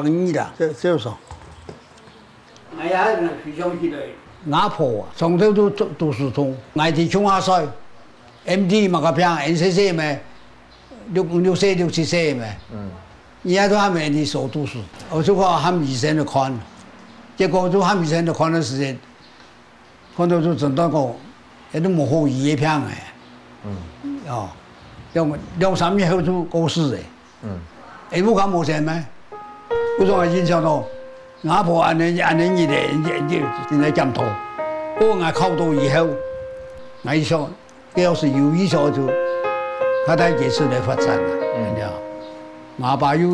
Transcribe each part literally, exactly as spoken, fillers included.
你啦，这，这有啥？哎呀，非常记得。阿婆啊，从头都读，读书通，我在乡下岁，M D嘛个病，N C C咩，六，六岁、六七岁咩。嗯。你也都还没你手读书，我就讲喊医生去看，结果就喊医生去看的时间，看到就诊断讲，也都无好医的病哎。嗯。哦，两，两三日后就过世哎。 嗯。哎，屋下无钱咩？故所𠊎印象到，阿婆恁呢，恁呢日日，日日，日日檢討。不過𠊎考到以後，𠊎想，這要是有醫生就，較大个事來發展啊，嗯。你知道？𠊎阿爸又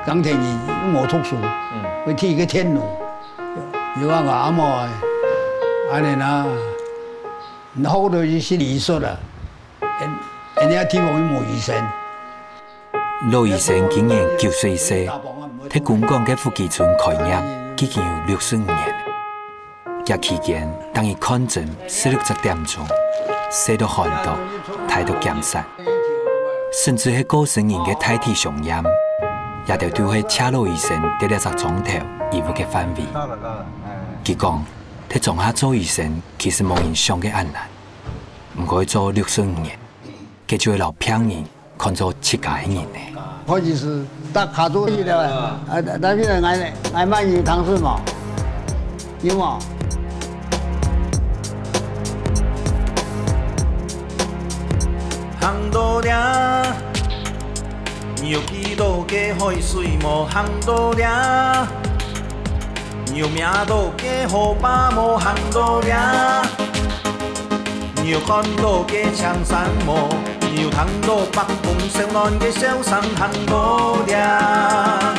耕田人，又無讀書，嗯。會去一个田路，又話𠊎阿嬤，恁呢啦，學到一些禮數啊，人，人家地方又無醫生。 老醫生今年九十一歲，在公館个福基村開業已經有六十五年。這期間，當日看診十六隻點鐘，細到寒毒，大到檢查，甚至係過身人个大體相驗，這兜都係謝老醫生在這隻庄頭醫務个範圍。佢講，在庄下做醫生其實無人想个恁難，毋過做六十五年， 佢就會摎病人看做自家个人呢。開始是打卡住去了，啊，但是𠊎，𠊎慢有糖水嘛，有無？行到這，你有見到个海水無？行到這， 你有摸到个河壩無？行到這，你有看到个青山無？你有聽到北風燒暖个笑聲？行到這。